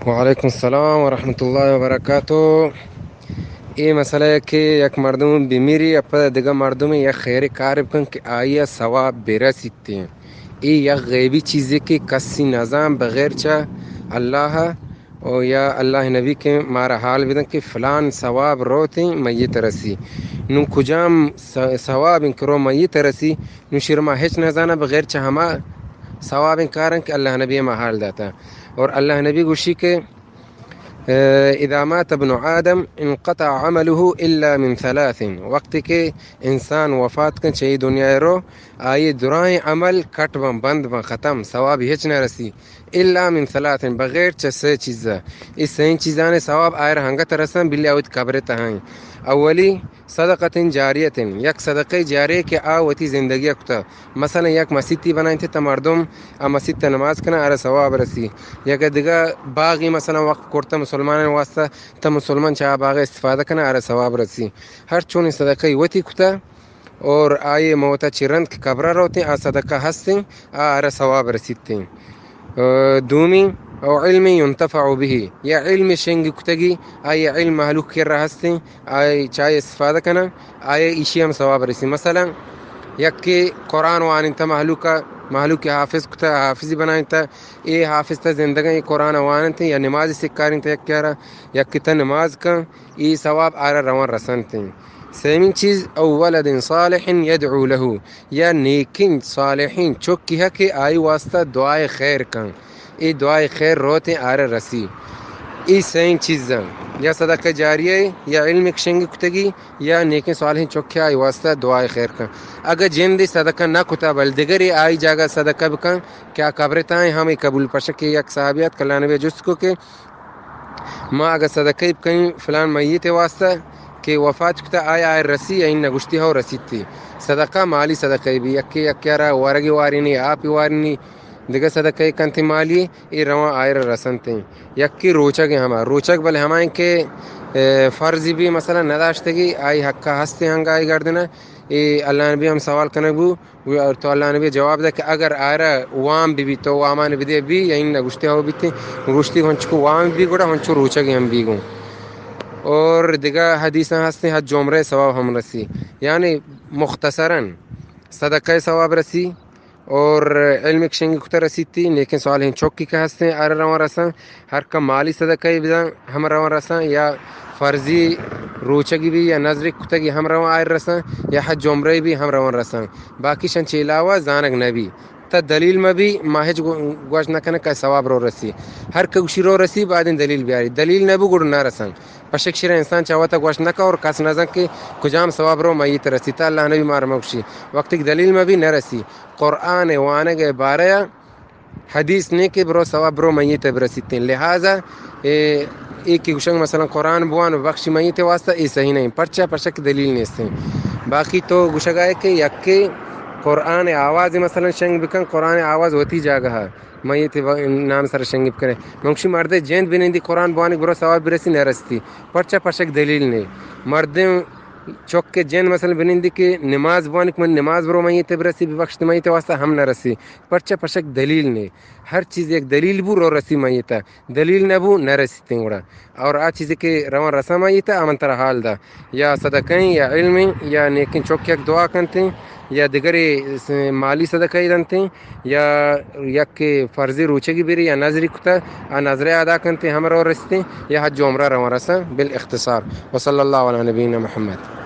وعلیکم السلام ورحمۃ اللہ وبرکاتہ۔ اے مسئلہ ہے کہ یک مردم بمیری، اپا دگہ مردم یک خیر کار بکن کہ آئی ءَ ثواب برسیت۔ اے یک غیبی چیزے کہ کسی نزان بغیر چہ اللہ ءَ، او یا اللہ نبی کہ مارا حال بدن کہ فلان ثواب روتیں میت رسی۔ نوں کجام ث-، ثواب انکہ رو میت رسی، نوں شیر ما ہچ نزاناں بغیر چہ ہما ثوابیں کاراں کہ اللہ نبی ما حال داتا۔ اور اللہ نبی گوشی کہ، اے، اذا مات ابن آدم انقطع عمله الا من ثلاث، وقتی کہ انسان وفات کن چہ اے دنیا رو، آئی درائیں عمل کٹ بن، بند بن، ختم، ثواب ہچ نہ رسی۔ الا من ثلاث، بغیر چہ سے چیزا۔ اے سئیں چیزانے ثواب آئر ہنگت رسن، بلی آوت قبر تہائیں۔ اولی، صدقۃ جاریۃ، یک صدقہ جاریہ کہ آ وتی زندگی کتا۔ مثلاً یک مسیتی بنائینتے تا مردم آ مسیت نماز کنا، آرا ثواب رسی۔ یک دگہ باغی مثلاً وقف کرتا مسلمانان واسطہ، تا مسلمان چہ آ باغ استفادہ کنا، آرا ثواب رسی۔ ہر چونی صدقہ وتی کتا اور آئی موتا چی رند کہ قبرہ روتیں، آ صدقہ ہستیں، آ آرا ثواب رسیتیں۔ آ، دومی، او علم ینتفع به، یا علم شنگ کتگی، آئی علم مہلوک کرا ہستیں، آئی چاہے استفادہ کنن، آئی ایشی ہم ثواب رسی۔ مثلاً، یکی قرآن وانینتا مہلوکا، مہلوک حافظ کتا، حافظی بنائینتا، اے حافظ تا زندگاں اے قرآن واننت یا نماز سکارینتا یکیارا، یکی تا نماز کن، اے ثواب آرا روان رسنت۔ سیمین چیز، او ولد صالح یدعو له، یا نیکین صالحین چکی ہے کہ آئی واسطہ دعائے خیر کن، اے دعائے خیر روتیں آرا رسی۔ اے سئیں چیزاں، یا صدقہ جاریہ، یا علم شنگ کتگی، یا نیکیں صالحیں چکے آئی واسطہ دعائے خیر کن۔ اگہ جندے صدقہ نہ کتا بل دگرے آئی جاگہ صدقہ بکن کہ آ قبر تائیں، ہمیں قبول۔ پشکے یک صحابیات کلانوی جست کو کہ ما اگہ صدقہ بکنیں فلان میت واسطہ کہ وفات کتا، آیا آئر رسی یا انہ؟ گوشتی ہو رسیتی۔ صدقہ مالی صدقہ بی، یکی یکیارا ورگی وارینی، آپی وارینی، دگہ صدقہ کنتی مالی، اے رواں آئر رسنتیں۔ یکی روچگ ہما، روچگ بلے ہمائیں کہ، اے، فرضی بی مثلاً نداشتگی، آئی حقہ ہستیں ہنگا آئی گردنہ، اے اللہ نبی ہم سوال کنگ بو، تو اللہ نبی جواب دے کہ اگر آرا وام بی بی تو وامان بدے بی یا انہ؟ گوشتی ہو بیتیں۔ گوشتی ہنچکو وام بی گڑا ہنچو روچگ ہم بی گوں۔ اور دگہ حدیثاں ہستیں، حج عمرہ ثواب ہم رسی۔ یعنی مختصراً صدقہ ثواب رسی، اور علم شنگ کتا رسیتی، نیکیں صالحیں چکی کہ ہستیں آرا رواں رساں، ہر کم مالی صدقہ بداں ہم رواں رساں، یا فرضی روچگی بی یا نذر کتگی ہم رواں آئر رساں، یا حج عمرہ بی ہم رواں رساں۔ باقی شن چہ علاوہ زانگ نبی۔ تا دلیل مبی، ما ہچ گو-، گوش نکنہ کہ ثواب رو رسی۔ ہر کہ گوشی رو رسی، بعدیں دلیل بیاری۔ دلیل نبو گڑ نہ رسن۔ پشک شیر انسان چہ وتا گوش نکا اور کس نزن کہ کجام ثواب رو میت رسی۔ تا اللہ نبی مار مگوشی۔ وقتی کہ دلیل مبی نہ رسی۔ قرآن وانگ بارہ حدیث نے کہ برو ثواب برو میت برسیتیں۔ لہذا اے، اے کہ گوشنگ مثلاً قرآن بوان و بخشی میت واسطہ، اے صحیح نہیں۔ پرچہ؟ پرچہ کہ دلیل نیستیں۔ باقی تو گوشگائے کہ یکے قرآن آواز مثلاً شنگ بکن، قرآن آواز وتی جاگہ ہے، میت و-، نام سر شنگ بکنے۔ منگوشی مردے جند بنندی قرآن بوانی برو ثواب برسی، نہ رستی۔ پرچہ؟ پرچہ کہ دلیل نہیں۔ مردم چک جند مثلاً بنندی کہ نماز بوانی کہ من نماز برو میت برسی، ببخشت میت واسطہ، ہم نہ رسی۔ پرچہ؟ پرچہ کہ دلیل نے۔ ہر چیز یک دلیل بو رو رسی میتا، دلیل نہ بو نہ رسیتیں گڑا۔ اور آ چیزے کہ روان رسا میتا، آ من ترا حال دا، یا صدقہ ایں، یا علم ایں، یا نیکیں چک یک دعا کنتیں، یا دگرے س-، مالی صدقہ ای دنتیں، یا یک فرضی روچگی بری یا نذری کتا، آ نذر ادا کنتیں، ہم رو رسیتیں، یا حج و عمرہ روان رسا۔ بالاختصار، وصلی اللہ علی نبینا محمد۔